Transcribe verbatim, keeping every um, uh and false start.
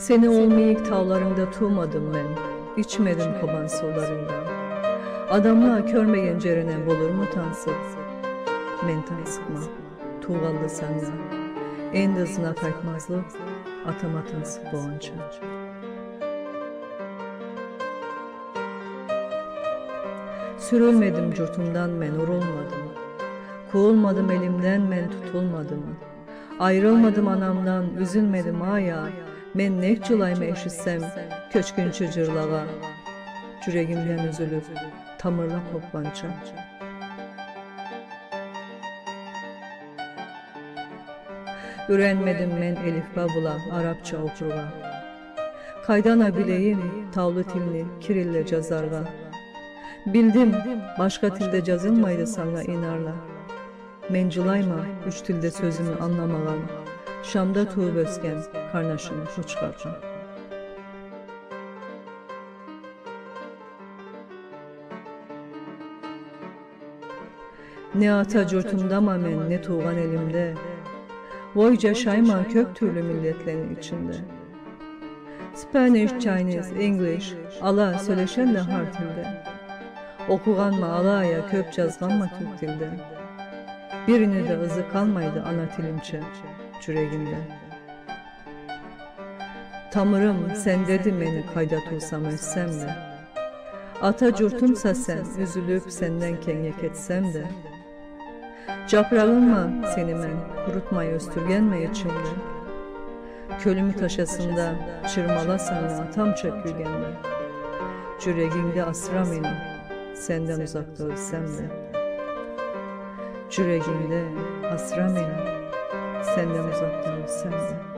Сени ол мийик тауларынгда туумадым мен, ичмедим Къобан сууларынгдан. Адамла кёрмеген джерине болурму тансыкъ? Мен тансыкъма туугъанлы санга, энди ызына къайтмазлыкъ, атама тансыкъ болгъанча. Сюрюлмедим джуртумдан мен, урулмадым. Къуулмадым элимден мен, тутулмадым. Айырылмадым анамдан, юзюлмедим, ай, а. Мен нек джылайма эшитсем кёчгюнчю джырлагъа, джюрегимден юзюлюб, тамырла къопханча. Юренмедим мен элифба бла арабча окъургъа. Къайдан а билейим таулу тилни кирилле джазаргъа? Билдим, башха тилде джазылмайды санга инарла. Мен джылайма юч тилде сёзюмю ангыламагъан, Шамда тууб ёсген къарнашым Къочхардан. Не ата джуртумдама мен, не туугъан элимде. Ой, джашайма кёб тюрлю миллетлени ичинде. Spanish, Chinese, English, ала сёлешелле хар тилде. Окъугъанма ала а, кёб джазгъанма тюрк тилде. Бирини да ызы къалмайды ана тилимча джюрегимде. Тамырым сендеди мени, къайда туусам, ёссем да. Ата джуртумса сен, юзюлюб, сенден кенгнге кетсем да. Джапырагъынгма сени мен, къурутмай ёсдюргенме ичимде. Кёлюмю ташасында чырмаласа атамча кюйгенде. Джюрегингде асыра мени, сенден узакъда ёлсем да. Джюрегингде асыра мени, сенден узакъда ёлсем да.